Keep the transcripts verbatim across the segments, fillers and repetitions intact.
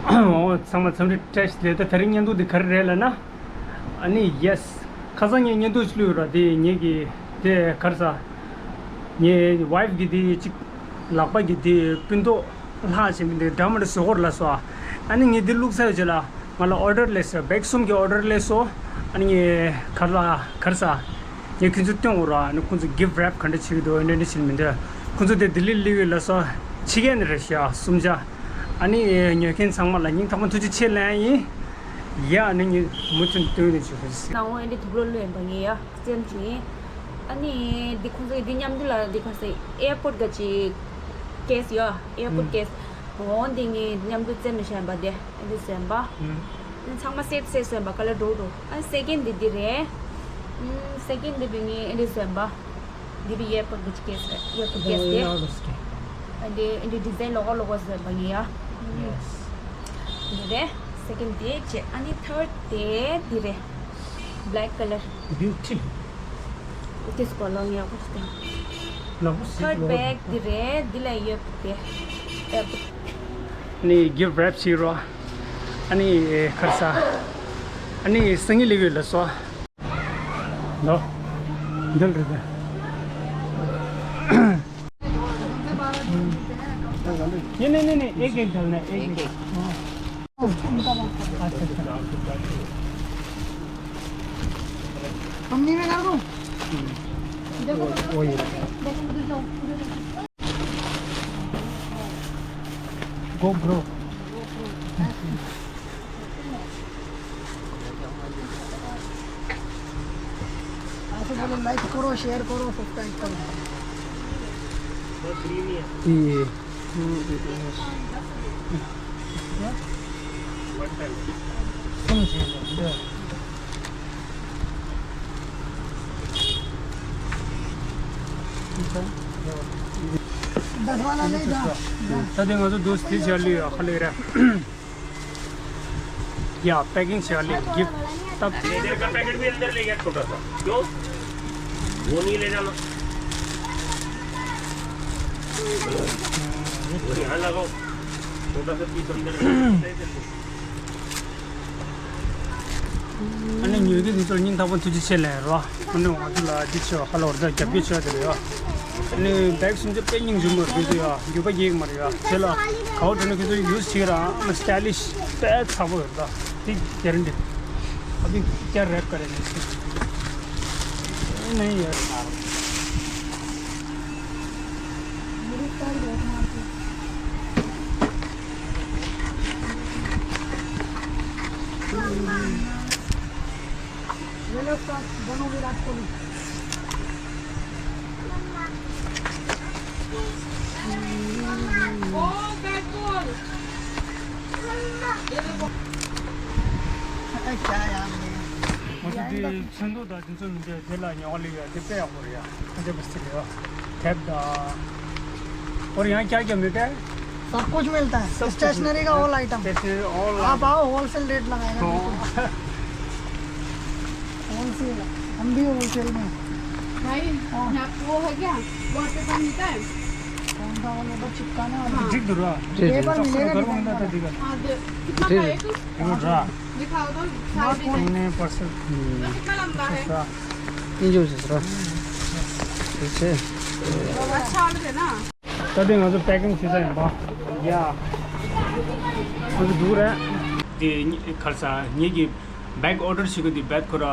འོ་ཚང་མ་འཚམས་འདྲི་བཀྲ་ཤིས་བདེ་ལེགས། ད་དེ་རིང་བརྙན་ཐུང་འདི་ག་རེ་རེད་ལབ་ན། ཨ་ནི་ཡེས། ཁ་སང་ངས་བརྙན་ཐུང་ཞིག་བླུགས་ཡོད་ར། དེ་ངེད་ཀྱི་དེ་ག་རེ་ཟ། ངའི་ཝའིཕ་གི་དེ་གཅིག་ལག་པ་གི་དེ་སྤུ་མདོག་ལྷག་བྱས་མི་འདུག་འདྲ་མི་འདྲ་བཟོ་དགོས་རེད་ལབ་སོང་། ཨ་ནི་ངས་འདི་བླུགས་ཚར་ཡོད་རྗེས་ལ་ང་ལ་ཨོ་ཌར་སླེབས་སོང་། བེག་གསུམ་གྱི་ཨོ་ཌར་སླེབས་སོང་། ཨ་ནི་ངས་ག་རེ་ལབ་ག་རེ་ཟ། ངས་ཁྱོད་ཚོ་སྟོན་དགོས་ར། ཨ་ནི་ཁོང་ཚོ་གིཕ་རེབ་ག་འདྲ་བྱེད་ཀྱི་འདུག་འདྲ་འདྲ་བྱེད་མི་འདུག་ཁོང་ཚོ་དེ་ལྡི་ལི་སླེབས་ཡོད་ལབ་སོང་། ཕྱི་རྒྱལ་ནས་རེད་ཤག་གསུམ་ཆ། ཨ་ནི་ཉོ་མཁན་ཚང་མ་ལ་སྙིང་ཐག་པ་ཐུགས་རྗེ་ཆེ་ལབ་ཡིན། ཡ་ཨ་ནི་ངས་མུ་མཐུད་སྟོན་ནས་བྱེད་དགོས། ནང་ངོ་ཨེ་འདྲ་དུག་ལོག་བླུགས་ཡིན་པ་ངས་ཡ་བཙན་གྱིས། ཨ་ནི་འདི་ཁོང་ཚོ་འདི་མཉམ་དུ་ལ་འདི་ག་རེ་ཟེར། ཨེར་པོརཊ་ག་ཅིག་ཀེ་སི་ཡོད། ཨེར་པོརཊ་ཀེ་སི། འོ་འདི་ངས་མཉམ་དུ་བཙལ་ནས་བཞག་པ་དེ་ཨེ་འདི་ཟེར་པ། ཨ་ནི་ཚང་མ་སེཊ་སེཊ་ཟེར་པ་ག་ལ་འགྲོ་འགྲོ། ཨ་ནི་སེ་ཀེན་འདི་འདི་རེད། ཨ་ནི་སེ་ཀེན་འདི་བི་ངས་ཨེ་འདི་ཟེར་པ། འདི་བི་ཨེར་པོརཊ་ག་ཅིག་ཀེ་སི་རེད། ཨེར་པོརཊ་ཀེ་སི་དེ། ཨ་འདི་ཨེ་འདི་ཌི་ཛའིན་ལོགས་ཀ་ལོགས་ཀ་ཟེར་པ་ངས་ཡ། ཡེས། འདི་རེད། སེ་ཀེན་དེ་བྱས། ཨ་ནི་ཐརཌ་དེ་འདི་རེད། བྷེ་ལེག་ཀ་ལར། བིའུ་ཊི། ཨུ་ཏིས་གོ་ལོང་ཡག་པོ་ཞིག་སྟེང་། ལག་པ་ཞིག་ཐརཌ་ལོག་བྷེག་འདི་རེད། འདི་ལ་ཡོད་དེ། ཨ་ནི་གིཕ་རེབ་བྱེད་རོགས། ཨ་ནི་ག་རེ་ཟ། ཨ་ནི་སང་ཉིན་སླེབས་ཡོད་ལབ་སོང་། ལོ། འདི་རེད་དེ། नहीं, नहीं, नहीं, नहीं, एक एक डालना है, एक एक। हाँ। अच्छा, अच्छा। मम्मी में डाल दूँ? देखो, वो, वो ये। देखो, उधर जाओ, उधर जाओ। GoPro। ऐसे बोलो, लाइक करो, शेयर करो, सब्सक्राइब करो। ये। दस वाला ले जा। ད་དེ་ང་ཚོ་འདུག་སེ་བྱས་ལུས་ཡོད་ཁ་ལེ་ར། ཡ་པེ་ཀིང་བྱས་ལུས་གིཕ་ཏབ། इधर का पैकेट भी अंदर ले गया छोटा सा। क्यों? वो नहीं ले जाना। वो यहाँ लगाओ। छोटा सा पीस अंदर। ཨ་ནི་ཉོ་མཁན་དེ་ཚོར་སྙིང་ཐག་པ་ཐུགས་རྗེ་ཆེ་ལབ་རོགས། ཨ་ནི་ང་ཚོ་ལ་འདི་བྱས་ཁ་ལོ་ར་རྒྱབ་སྐྱོར་བྱས་དེ་རེད། ཨ་ནི་བེག་སུམ་ཅུ་དཔེ་སྙིང་རྗེ་མོ་རེད་འདུག་ཡ། འགྱོད་པ་སྐྱེ་གི་མ་རེད་ཡ། ཁྱེད་ལ་ག་བ་འགྲོ་ན་ཁྱེད་ཚོ་ཡུས་བྱེད་ར། ཨ་ནི་སི་ཊའི་ལིཤ་དཔེ་ཚ་པོ་རེད་ད། དེ་ག་རེ་འདི། ཨ་ཕི་ཀྱ་རེབ་ཀ་རེ་ནི་ཤི། ཨེ་ནི་ཡ། ये लो सर, दोनों विराट कोहली। ओ, बैट बॉल। ये देखो। अरे क्या यार, ये ང་ཚོ་དེ་ཚོན་མདོག་དང་དེ་ཚོ་མི་འདྲ་དེ་ལ་ཉོ་བ་ལས་ཡ་དེ་དཔེ་ཡག་པོ་རེད་ཡ། ཁ་ཆེ་པོ་སི་རེད་ཡ། དེབ་དང་། और यहाँ क्या क्या मिलता है? सब कुछ मिलता है। सब कुछ स्टेशनरी का मिलता है। All item. स्टेशनरी ऑल आप आइटम। आओ, होलसेल रेट लगाएगा। हाँ। बिल्कुल। होलसेल, हम भी होलसेल में। भाई, हाँ। यहाँ वो है क्या? वॉलपेपर मिलता है? कौन सा वॉलपेपर चिपकाने वाला? हाँ। ठीक तो रहा। पेपर मिलेगा, घर में डिजाइन मिलता था, वाला। ठीक है। हाँ, दे-, कितना का है तू? ये रहा। दिखाओ तो, साइज दिखाओ। नहीं, पर्सल। तो कितना लंबा है? अच्छा। ये जो है, सर। ठीक है। अच्छा वाला देना। ད་དེ་ང་ཚོ་པེ་ཀིང་བྱེད་ས་ཡིན་པ། ཡ། ང་ཚོ་འདུག་རེད། དེ་ག་རེ་ཟ། ངེད་ཀྱི་བེག་ཨོ་ཌར་བྱེད་དགོས་དེ་བེག་ཁོ་ར་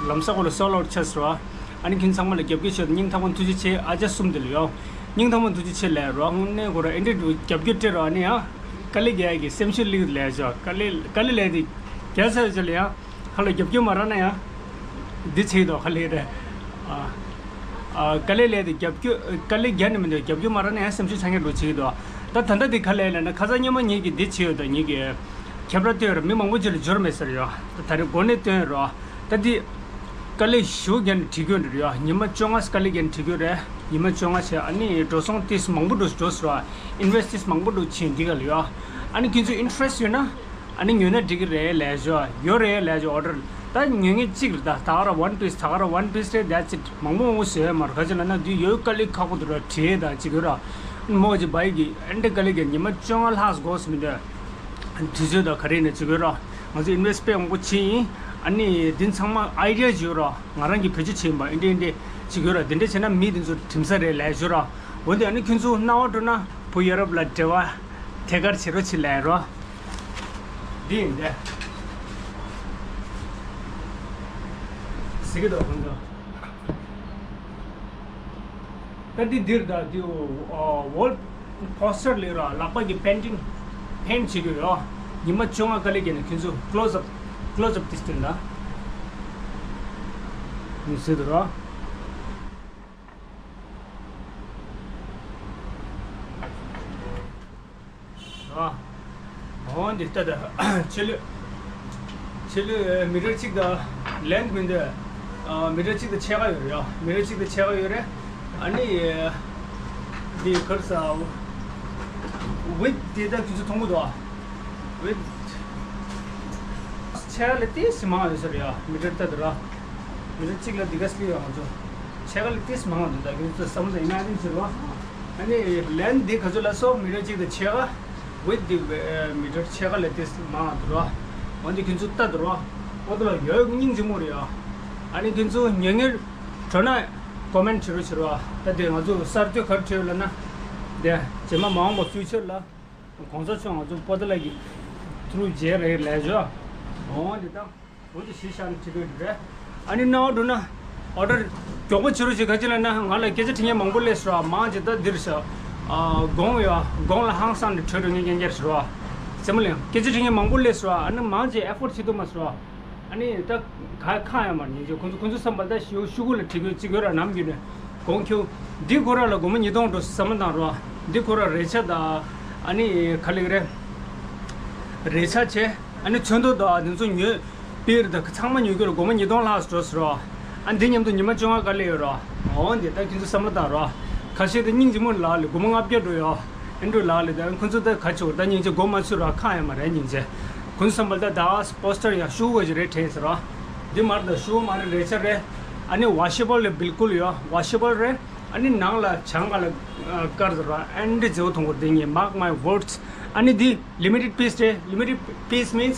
ལམ་སང་ཁོ་ར་སོལ་ཨའུཊ་ཆགས་སོང་། ཨ་ནི་ཁྱེད་ཚང་མ་ལ་རྒྱབ་སྐྱོར་བྱས་ཏེ་སྙིང་ཐག་པ་ཐུགས་རྗེ་ཆེ། ཨ་ཅག་གསུམ་དེ་ལ་ཡོད། སྙིང་ཐག་པ་ཐུགས་རྗེ་ཆེ་ལབ་རོགས། དངོས་གནས་ཁོ་ར་ཨེ་འདྲས་འདུག་རྒྱབ་སྐྱོར་སྤྲད་རོགས། ཨ་ནི་ཡ། དཀའ་ལས་རྒྱག་ཡ་གི་སེམས་ཤུགས་སླེབས་ལབ་ཅོག་དཀའ་ལས་དཀའ་ལས་ལས་དེ་རྒྱག་ཚར་ཅོག་ལ་ཡ། ཁ་ལ་རྒྱབ་སྐྱོར་མ་རག་ན་ཡང་འདི་བྱེད་ཀྱི་འདུག་ཁ་ལས་རེད། ཨ། ཨ། དཀའ་ལས་ལས་དེ་རྒྱབ་སྐྱོར་དཀའ་ལས་རྒྱག་ནི་མི་འདུག་རྒྱབ་སྐྱོར་མ་རག་ན་ཡང་སེམས་ཤུགས་ཆག་ཉེན་འགྲོ་བྱེད་ཀྱི་འདུག་ད་ད་ལྟ་འདི་ག་ལས་ལས་ན་ཁ་སང་སྔོན་མ་ངེད་ཀྱིས་འདི་བྱས་ཡོད། ད་ངེད་ཀྱིས་ཁྱབ་ར་སྟོན་ཡོད་ར། མི་མང་པོ་ཅིག་ལ་འབྱོར་མེད་ཟེར་ཡོད། ད་ད་རེས་འགོ་ནས་སྟོན་ཡོད་ར། ད་འདི་དཀའ་ལས་ཞུ་རྒྱག་ནས་བྲིས་རྒྱུ་འདྲ་ཡོད། ཉི་མ་བཅོ་ལྔ་དཀའ་ལས་རྒྱག་ནས་བྲིས་རྒྱུ་རེད། ཉི་མ་བཅོ་ལྔ་བྱས། ཨ་ནི་འགྲོ་སོང་ཏིས་མང་པོ་འགྲོ་འགྲོ་ཟེར་ར། ཨིན་ཝེ་སི་ཊི་ཏིས་མང་པོ་འགྲོ་བྱས་འདི་ག་ལ་ཡོད། ཨ་ནི་ཁྱེད་ཚོ་ཨིན་ཊ་རེ་སི་ཊི་ཡོད་ན། ཨ་ནི་ཉོས་ན་འགྲིག་གི་རེད་ལབ་ཞོ། ཡོད་རེད་ལབ་ཞོ་ཨོ་ཌར། ད་ཉོ་མཁན་གཅིག་རེད་ད། ད་ག་ར་ཝན་པིས། ད་ག་ར་ཝན་པིས་རེད། that's it། མང་པོ་མང་པོ་བཟོས་མ་རེད། ག་ཅི་ལབ་ན་འདི་ཡོད་དཀའ་ལས་ཁག་པོ་འདུག་ར། བྲིས་ད་ཅིག་ཡོད་ར། མོ་ཅིག་བའི་གི་ཨེ་འདྲ་དཀའ་ལས་ཀྱི་ཉི་མ་བཅོ་ལྔ་ལྷག་འགོར་སོང་མི་འདུག་དུས་ཚོད་དང་ག་རེ་ནས་བྱེད་དགོས་ར། ང་ཚོ་ཨིན་ཝེ་སི་ཊི་དཔེ་མང་པོ་བྱེད་ཡིན། ཨ་ནི་འདི་ཚང་མ་ཨའི་ཌི་ཡ་བྱེད་ར། ང་རང་གི་བེད་སྤྱོད་བྱེད་ཡིན་པ། ཨིན་འདྲེ་ཨིན་འདྲེ་བྱེད་དགོས་ར། འདི་འདྲ་བྱས་ན་མི་འདི་ཚོ་དྲིམ་ས་རེད་ལས་བྱེད་ར། འོན་ཏེ་ཨ་ནི་ཁྱོད་ཚོ་སྣང་བ་འགྲོ་ན་བུ་ཡ་རབས་ལ་འབྲེལ་བ་ཐད་ཀར་བྱེད་རོགས་བྱེད་ལས་ར། འདི་ཡིན་ཏེ། ཟེར་གི་འདུག་ཁོང་ཚོ། ད་འདི་འདིར་ད་འདི་ཝོལ་པོ་སི་ཊར་ལས་ར། ལག་པ་གི་པེན་ཊིང་པེན་ཊི་བྱེད་དགོས་ཡོད། ཉི་མ་བཅོ་ལྔ་དཀའ་ལས་བརྒྱབ་ནས་ཁྱོད་ཚོ་ཀློ་སི་ཨབ་ཀློ་སི་ཨབ་དེ་སྟོན་ད། ཟེར་འདུག་ར། ཨ། འོ་འདི་ལྟ་ད། ཕྱི་ལོས། ཕྱི་ལོས་མི་ཊར་གཅིག་དང་ལེན་ཐི་མི་འདུག་ཨ། མི་ཊར་གཅིག་དང་ཕྱེད་ཀ་ཡོད་རེད་ཡ། མི་ཊར་གཅིག་དང་ཕྱེད་ཀ་ཡོད་རེད། ཨ་ནི། འདི་གར་ས། ཝིད་ཐི་འདི་ད་ཁྱོད་ཚོ་མཐོང་གི་འདུག་ཨ། ཝིད་ཐི། ཕྱེད་ཀ་ལས་ཏོག་ཙམ་མང་ཡོད་ས་རེད་ཡ། མི་ཊར་ལྟ་དུས་ར། མི་ཊར་གཅིག་ལ་འདི་ག་ཙམ་ཡོད་ང་ཚོ། ཕྱེད་ཀ་ལས་ཏོག་ཙམ་མང་བ་འདུག་ད་ཁྱོད་ཚོ་བསམ་བློ་ཨི་མེ་ཇིན་བྱེད་རོགས། ཨ་ནི་ལེན་ཐི་འདི་ག་ཚོད་ལབ་སོང་། མི་ཊར་གཅིག་དང་ཕྱེད་ཀ། ཝིད་ཐི་འདི་མི་ཊར་ཕྱེད་ཀ་ལས་ཏོག་ཙམ་མང་བ་འདུག་ར། འོན་ཏེ་ཁྱོད་ཚོ་ལྟ་དུས་ར། འོ་དེ་ལ་ཡོད་སྙིང་རྗེ་མོ་རེད་ཡ། ཨ་ནི་ཁྱོད་ཚོ་ཉན་ཉན་འགྲོ་ན་ཀོ་མེན་ཊི་བྱེད་རོགས་བྱེད་རོགས། ད་དེ་ང་ཚོ་གསར་གཏོད་ག་རེ་བྱས་ཡོད་ལབ་ན། དེ་རྗེས་མ་མ་འོངས་པ་ཕིའུ་ཅར་ལ། གོང་ས་མཆོག་ང་ཚོ་པོ་ཏཱ་ལ་གི་ཐུ་རུ་མཇལ་རེད་ལས་བྱ། འོ་འདི་དང་། འོ་འདི་གཞི་བཞག་ནས་བྲིས་དགོས་རེད། ཨ་ནི་སྣང་བ་འགྲོ་ན་ཨོ་ཌར་མགྱོགས་པོ་བྱེད་རོགས་བྱེད། ག་ཅི་ལབ་ན་ང་ལ་སྐད་ཆ་དྲི་མཁན་མང་པོ་སླེབས་སོང་ར། མང་ཆེ་ད་འདིར་ཤ། ཨ། གོང་ཡ་གོང་ལ་ཧང་སང་ནས་བྲོས་འགྲོ་མཁན་རྐྱང་རྐྱང་རེད་ར། རྩེད་མོ་ལེན་སྐད་ཆ་དྲི་མཁན་མང་པོ་སླེབས་སོང་ར། ཨ་ནི་མང་ཆེ་ཨེ་ཕོར་ཌི་བྱེད་ཐུབ་མ་སོང་ར། ཨ་ནི་ད་ག་ཁག་ཡང་མ་ཉན་ཅེས་ཁོང་ཚོ་ཁོང་ཚོ་བསམ་པ་ད་ཤོག་ཤོག་གུ་ལ་བྲིས་དགོས་ཅིག་ཡོད་ར། ནམ་རྒྱུན་ནས་གོང་ཁྱོད་འདི་ཁོ་ར་ལ་སྒོར་མོ་ཉིས་སྟོང་འགྲོ་བསམ་བློ་བཏང་རོགས། འདི་ཁོ་ར་རས་ཆ་ད་ཨ་ནི་ག་ལེགས་རེད། རས་ཆ་བྱས་ཨ་ནི་ཚོན་མདོག་ད་འདི་ཚོ་ཉོས་པིར་ད་ཚང་མ་ཉོས་རྒྱུ་ལ་སྒོར་མོ་ཉིས་སྟོང་ལྷག་འགྲོ་ཟེར་རོགས། ཨ་འདི་མཉམ་དུ་ཉི་མ་བཅོ་ལྔ་དཀའ་ལས་ཡོད་རོགས། འོ་འདི་ད་ཁྱོད་ཚོ་བསམ་བློ་བཏང་རོགས། ཁ་ཤས་དེ་སྙིང་རྗེ་མོ་ལགས་ལས་སྒོར་མོ་ལྔ་བརྒྱ་འགྲོ་ཡོད། ཨེ་འགྲོ་ལགས་ལས་ད་ཁོང་ཚོ་ད་ག་ཆོག་ད་སྙིང་རྗེ་སྒོར་མ་ཚུད་ར་ཁག་ཡང་མ་རེད་སྙིང་རྗེ། ཁོང་ཚོ་བསམ་པ་ད་ད་པོ་སི་ཊར་ཡང་ཤོག་གུ་ཞིག་རེད་དྲན་ཟེར་རོགས། འདི་མར་ད་ཤོག་གུ་མ་རེད་རས་ཆ་རེད། ཨ་ནི་ཝ་ཤེ་བལ་ལས་བིལ་ཀུལ་ཡོད་ཝ་ཤེ་བལ་རེད། ཨ་ནི་ནང་ལ་བྱང་ག་ལ་དཀར་ཟེར་རོགས། ཨེ་འདྲ་མཛེས་པོ་མཐོང་གི་རེད་དེ་ངས་mark my words། ཨ་ནི་འདི་ལི་མི་ཊེཌ་པིས་རེད། Limited piece means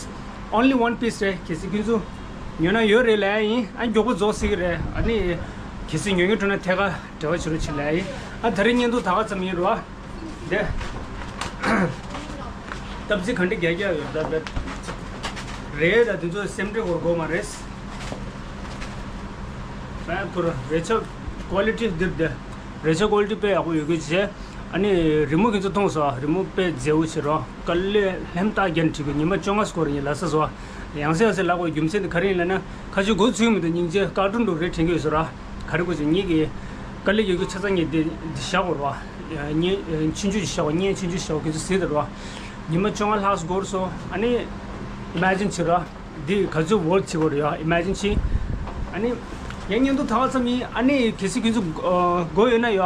only one piece རེད། གལ་སྲིད་ཁྱོད་ཚོ་ཉོ་ན་ཡོད་རེད་ལབ་ཡིན། ཨ་མགྱོགས་པོ་རྫོགས་སྲིད་ཀྱི་རེད། ཨ་ནི་གལ་སྲིད་ཉོ་མཁན་འགྲོ་ན་ཐད་ཀར་འབྲེལ་བ་བྱེད་རོགས་བྱེད་ལབ་ཡིན། ཨ་ད་རེས་བརྙན་ཐུང་ད་ག་ཙམ་ཡིན་རོགས། དེ་སྟབས་ཚིག་ག་འདྲ་རྒྱག་རྒྱག་ཡོད་ད་བེད་རེད། ད་དེ་ཚོ་སེམས་ཁྲལ་དགོས་དགོས་མ་རེད། བེད་ཁོ་ར་རས་ཆ་ཀོ་ལི་ཊི་འདིར་བསྡད། རས་ཆ་ཀོ་ལི་ཊི་དཔེ་ཡག་པོ་ཡོད་གི་བྱས། ཨ་ནི་རི་མོ་ཁྱེད་ཚོ་མཐོང་སོང་། རི་མོ་དཔེ་མཛེས་པོ་བྱེད་རོགས། དཀའ་ལས་ལྷམ་རྟགས་རྒྱན་བྲིས་གི་ཉི་མ་བཅོ་ལྔ་སྐོར་ཡིན་ལ་ས་སོ། ཡང་སེ་ཡང་སེ་ལབ་དགོས་རྒྱུ་མཚན་དེ་ག་རེ་ཡིན་ལབ་ན་ཁ་ཆུ་འགོ་ཚུགས་མི་འདུག་སྙིང་རྗེ་ཀར་ཊུན་འདྲ་རེ་དྲན་གི་ཡོད་ས་ར། ག་རེ་དགོས་ཀྱི་ངེད་ཀྱི་དཀའ་ལས་ཡོད་རྒྱུ་ཆ་ཚང་ངས་འདི་འདི་བཞག་དགོས་ར། བརྙན་ཆུང་ཆུང་ཞིག་བཞག་དགོས། བརྙན་ཆུང་ཆུང་ཞིག་བཞག་དགོས། ཁྱེད་ཚོ་གཟིགས་དང་ར། ཉི་མ་བཅོ་ལྔ་ལྷག་འགོར་སོང་། ཨ་ནི་ཨི་མེ་ཇིན་བྱེད་ར། འདི་ག་ཚོད་ཝོར་ཐི་བྱེད་དགོས་རེད་ཡ། ཨི་མེ་ཇིན་བྱེད། ཨ་ནི་ངས་བརྙན་ཐུང་ད་ག་ཙམ་ཡིན། ཨ་ནི་གལ་སྲིད་ཁྱེད་ཚོ་དགོས་ཡོད་ན་ཡ།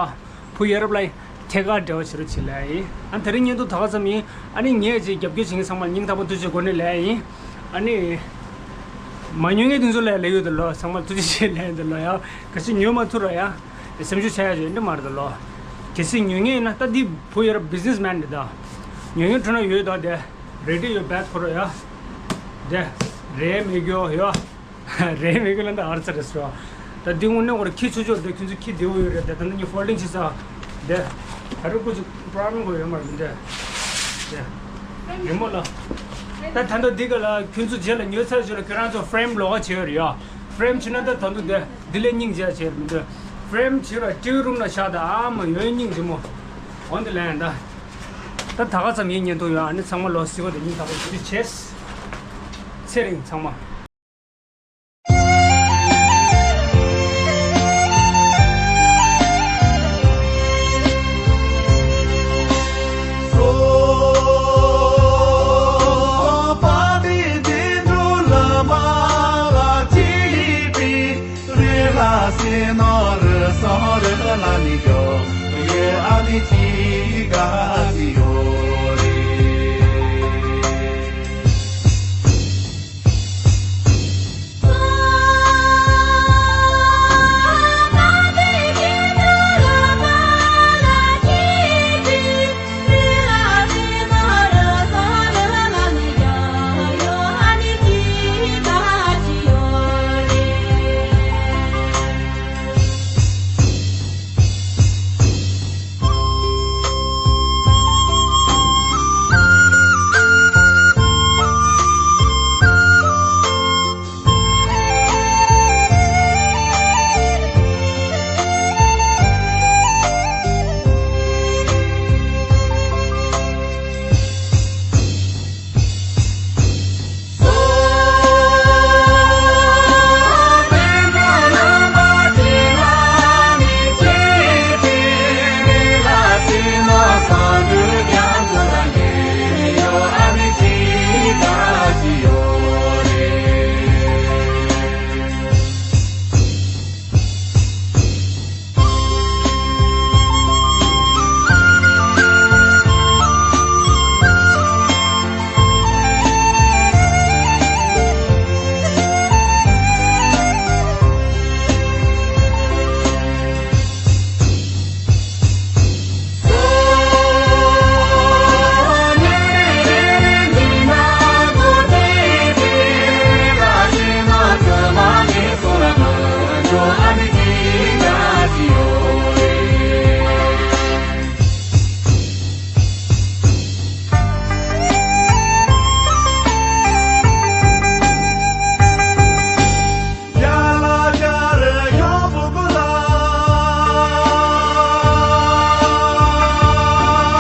བུ་ཡ་རབས་ལ་ཐད་ཀར་འབྲེལ་བ་བྱེད་རོགས་བྱེད་ལབ་ཡིན། ཨ་ད་རིང་བརྙན་ཐུང་ད་ག་ཙམ་ཡིན། ཨ་ནི་ངས་ཅིག་རྒྱབ་སྐྱོར་བྱེད་མཁན་ཚང་མར་སྙིང་ཐག་པ་ཐུགས་རྗེ་ཆེ་སྒོ་ནས་ལབ་ཡིན། ཨ་ནི་མ་ཉོ་མཁན་དེ་ཚོ་ལ་ལབ་ཡོད་དོ་ལོ། ཚང་མར་ཐུགས་རྗེ་ཆེ་ལབ་ཡོད་དོ་ལོ་ཡ། གལ་སྲིད་ཉོ་མ་ཐུབ་ར་ཡ། སེམས་ཤུགས་ཆག་ཡ་ཅིག་འདྲ་མ་རེད་དོ་ལོ། གལ་སྲིད་ཉོ་མཁན་ཡིན་ན་ད་འདི་བུ་ཡ་རབས་བི་ཛི་ནེས་མེན་རེད་ད། ཉོ་མཁན་འགྲོ་ན་ཡོད་ད་དེ། རེ་ཌི་ཡོད་བེད་ཁོ་ར་ཡ། དེ་རེད་མེད་གི་ཡོད་ཡ། རེད་མེད་གི་ལ་འདི་ཨར་ཚ་རེད་ཟེར་བ། ད་འདི་དངོས་གནས་ཁོ་ར་ཁྱི་ཆོ་ཆོ་འདི་ཁྱོད་ཚོ་ཁྱི་བདེ་བོ་ཡོད་རེད། ད་ད་འདི་ནི་ཕོལ་ཌིང་བྱེད་ས། འདི་ད་རུ་ཁོ་ཚོ་པྲོབ་ལེམ་ཁོ་ཡོད་མ་རེད་འདི། འདི་རི་མོ་ལ། ད་ད་ལྟ་འདི་ག་ལ་ཁྱོད་ཚོ་རྗེས་ལ་ཉོས་ཚར་རྗེས་ལ་ཁྱོད་རང་ཚོ་ཕྲེམ་ལོགས་ཀ་བྱེད་ཡོད་རེད་ཡ། ཕྲེམ་བྱེད་ན་ད་ད་དུང་འདི་འདི་ལས་སྙིང་རྗེ་བྱེད་མི་འདུག་ཕྲེམ་བྱེད་ར་ཊི་ཝི་རུམ་ལ་བཞག་ད་ཨ་མ་ཡོད་སྙིང་རྗེ་མོ། འོ་འདི་ལ་ཡང་ད། ད་ད་ག་ཙམ་ཡིན་བརྙན་ཐུང་ཡོད། ཨ་ནི་ཚང་མ་ལོ་གཟིགས་པ་དང་སྙིང་ཐག་པ་ཞུ་རྒྱུ་བྱས། ཚེ་རིང་ཚང་མ།